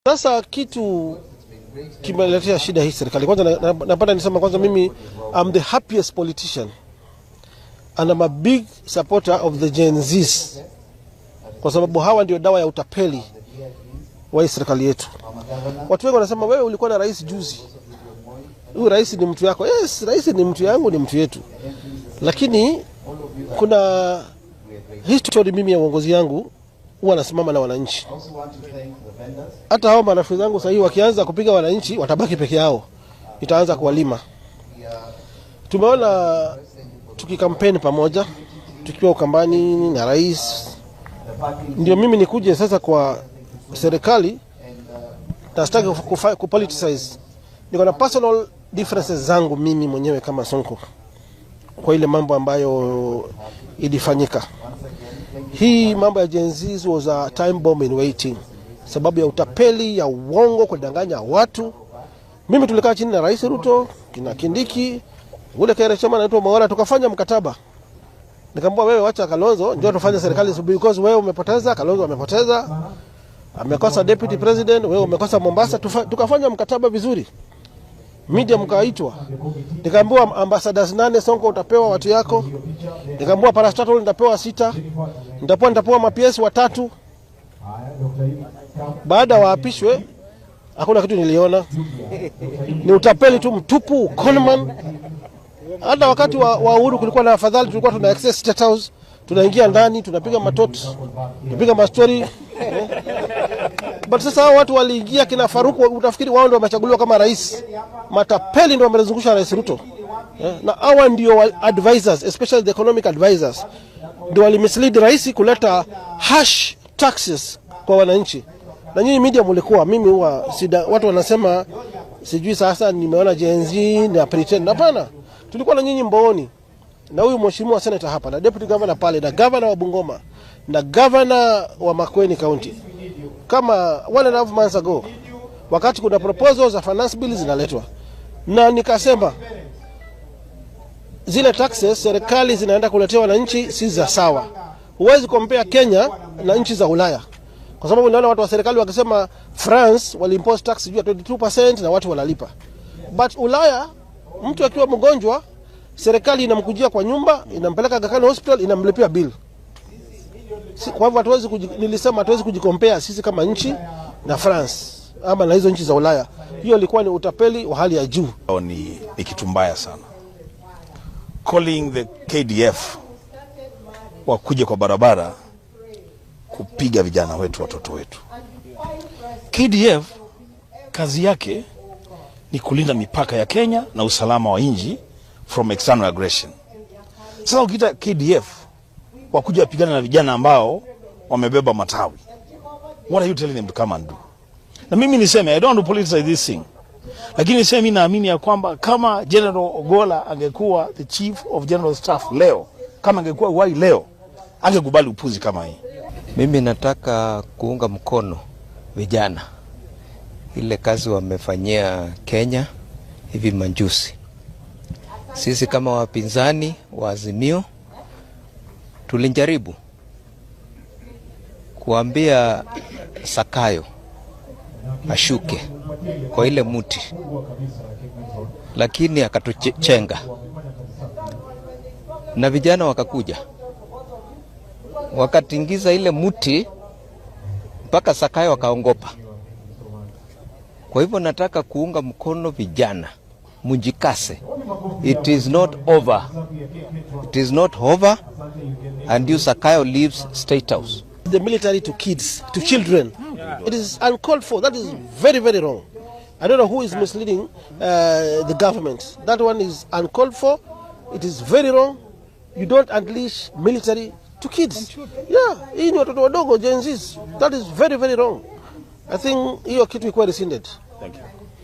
Sasa kitu kimeletea shida hii serikali. Kwanza napenda nisema kwanza mimi I'm the happiest politician and I'm a big supporter of the Gen Zs, kwa sababu hawa ndio dawa ya utapeli wa hii serikali yetu. Watu wengi wanasema, "Wewe ulikuwa na rais juzi, huyu rais ni mtu yako." Yes, rais ni mtu yangu, ni mtu yetu, lakini kuna history. Mimi ya uongozi yangu huwa nasimama na wananchi. Hata hao marafiki zangu sahii wakianza kupiga wananchi, watabaki peke yao, nitaanza kuwalima. Tumeona tukikampeni pamoja tukiwa Ukambani na rais, ndio mimi nikuje sasa kwa serikali na sitaki kupoliticize. Niko na personal differences zangu mimi mwenyewe kama Sonko kwa ile mambo ambayo ilifanyika. Hii mambo ya Gen Zs was a time bomb in waiting, sababu ya utapeli, ya uongo, kudanganya watu. Mimi tulikaa chini na Rais Ruto, kina Kindiki, ule KRA chama anaitwa Mwaura, tukafanya mkataba. Nikamwambia, "Wewe wacha Kalonzo, ndio tufanye serikali because wewe umepoteza, Kalonzo amepoteza, amekosa deputy president, wewe umekosa Mombasa." Tukafanya mkataba vizuri. Media mkaitwa. Nikaambiwa ambassadors nane Sonko utapewa watu yako. Nikaambiwa parastatal nitapewa sita. Nitapewa ma-PS watatu. Baada waapishwe, hakuna kitu niliona. Ni utapeli tu mtupu, conman. Hata wakati wa Uhuru kulikuwa na afadhali, tulikuwa tuna access State House, tunaingia ndani, tunapiga matot, tunapiga mastori. But sasa hao watu waliingia kina Faruku, utafikiri wao ndio wamechaguliwa kama rais. Matapeli ndio wamezungusha Rais Ruto. Na hawa ndio advisors, especially the economic advisors, ndio walimislead rais kuleta harsh taxes kwa wananchi. Na nyinyi media mlikuwa, mimi huwa sida, watu wanasema sijui sasa nimeona Gen Z na pretend. Hapana, tulikuwa na nyinyi Mbooni na huyu mheshimiwa senator hapa na deputy governor pale na governor wa Bungoma na governor wa Makueni County kama 1.5 months ago, wakati kuna proposals za finance bill zinaletwa, na nikasema zile taxes serikali zinaenda kuletea wananchi si za sawa. Huwezi compare Kenya na nchi za Ulaya, kwa sababu naona watu wa serikali wakisema France waliimpose tax juu ya 22% na watu wanalipa, but Ulaya mtu akiwa mgonjwa, serikali inamkujia kwa nyumba, inampeleka Aga Khan Hospital, inamlipia bill. Kwa hivyo hatuwezi nilisema hatuwezi kujicompare sisi kama nchi na France ama na hizo nchi za Ulaya. Hiyo ilikuwa ni utapeli wa hali ya juu. Ni kitu mbaya sana. Calling the KDF wakuje kwa barabara kupiga vijana wetu, watoto wetu. KDF kazi yake ni kulinda mipaka ya Kenya na usalama wa nchi from external aggression. Sasa ukiita KDF wakuja wapigana na vijana ambao wamebeba matawi, what are you telling them to come and do? Na mimi niseme, I don't want to politicize this thing, lakini niseme mimi naamini ya kwamba kama General Ogola angekuwa the chief of general staff leo, kama angekuwa uhai leo, angekubali upuzi kama hii. Mimi nataka kuunga mkono vijana, ile kazi wamefanyia Kenya hivi majuzi. Sisi kama wapinzani wa Azimio tulijaribu kuambia Zakayo ashuke kwa ile muti, lakini akatuchenga na vijana wakakuja wakatingiza ile muti mpaka Zakayo akaongopa. Kwa hivyo nataka kuunga mkono vijana, mujikaze. It is not over. It is not over until Zakayo leaves State House. The military to kids, to children. It is uncalled for. That is very, very wrong. I don't know who is misleading the government. That one is uncalled for. It is very wrong. You don't unleash military to kids. Yeah, hii ni watoto wadogo, Gen Zs. That is very, very wrong. I think hiyo kitu ikuwa rescinded. Thank you.